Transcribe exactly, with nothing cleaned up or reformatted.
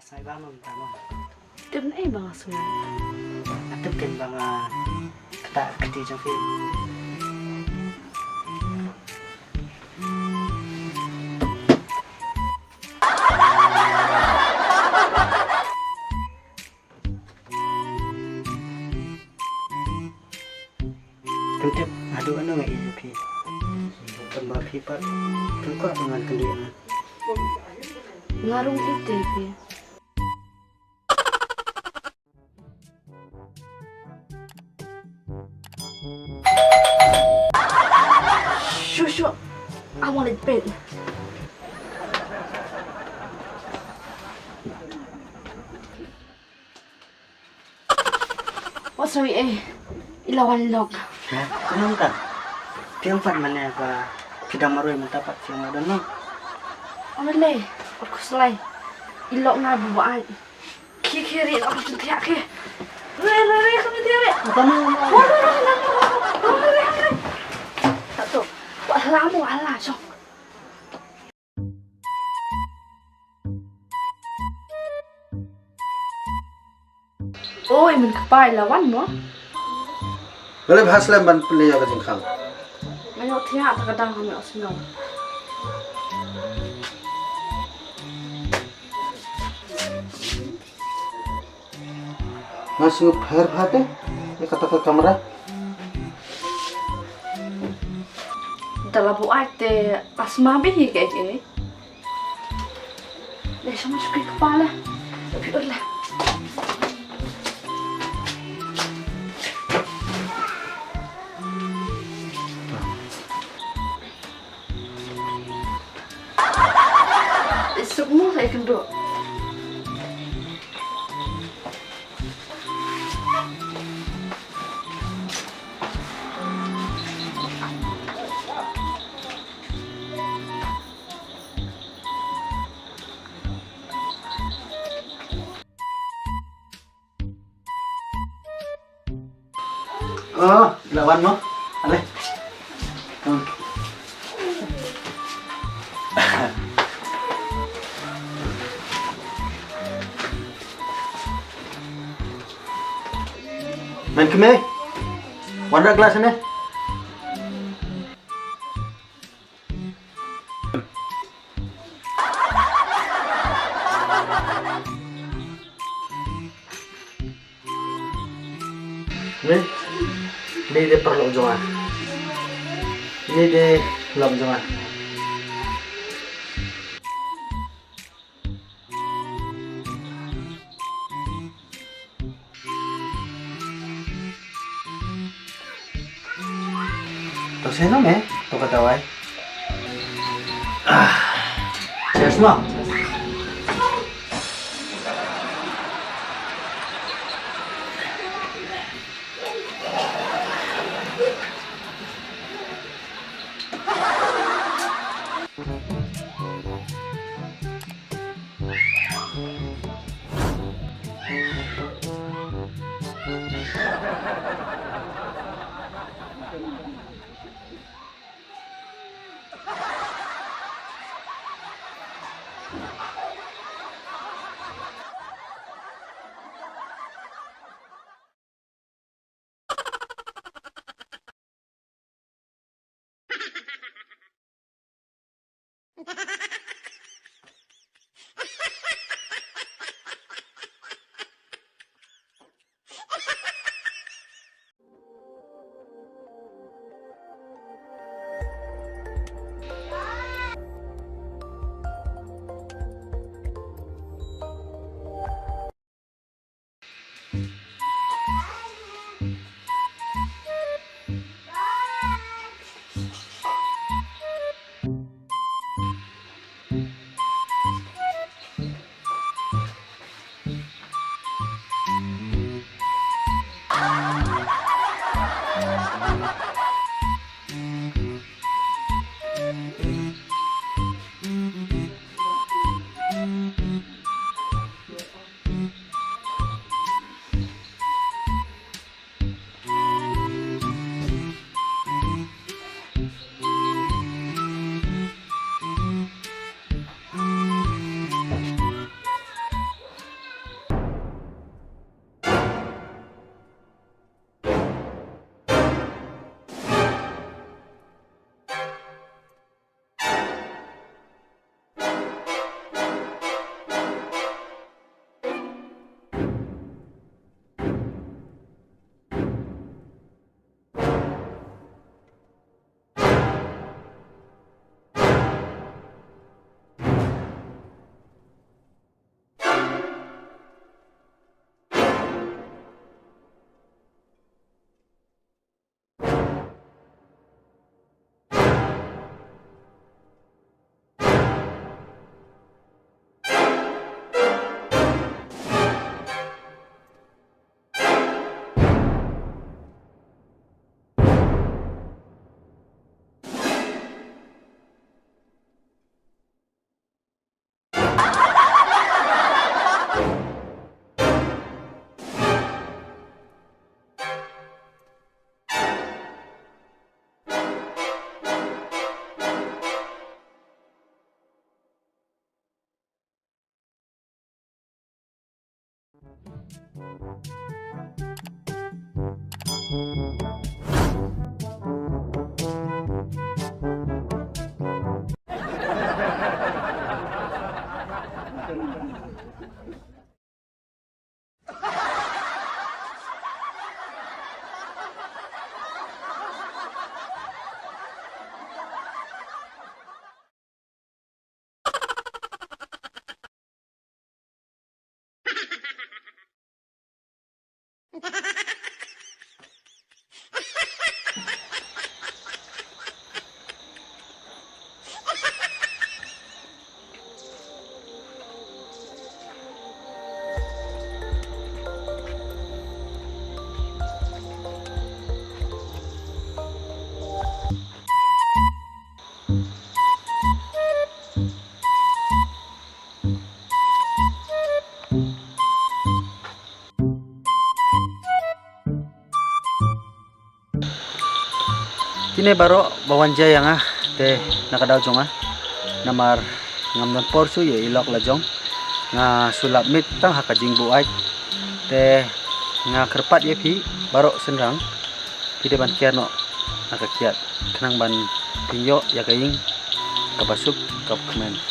Sngai ba mo mynta mo? Tip na ei ba nga sngai? Nga tip ken ba nga ktah kti jong phi. Pyntip haduh ano nga ïeit ïa phi. Tang ba phi pat pynkwah ba ngan kynduh ïa nga. Nga rung ïeit ïa phi. Shu shu. Awan leit peit. Wat soi eh. I la wan lok. Ha, kumno ka? Phi ong pat mane ba phi dang marwei mynta pat phi ong la don noh. Ong lei, wat khuslai. I lok nga ba ai. Khie khie re, lok ka thiah khie. Re re re, ka thiah re. Apa mo? Re re re. Satu. Wah lah mo, wah lah, jong. Oi, men kpa i la wan mo. Balei bha slem ban pynleit ïa ka jingkhang? Nga ïoh thiah ta ka dang ha me osnong. Nga sngew pher bha te ïa kata ka kamra. Da la buaid te asma bih hi kaei kaei. Dei shong shuki kpa la. Phi ur la. Isuk mo sa ikan do. Oh, lawan mo. Ale. Hmm. Men kemei. Wan da glass ne. Ni, ni de paralok jong nga. Ni de lok jong nga. To seno me, to ka dawai. Ah. Cheers mo. Kine baroh ba wan jia ïa nga te na ka daw jong nga, namar ngam don por shuh ïa i lok la jong. Nga shu lap miet tang ha ka jingbuaid. Te nga kyrpad ïa phi baroh shynrang, phi dei ban kiar noh na ka kiad khnang ban pynïoh ïa ka ïing kaba suk kaba kmen.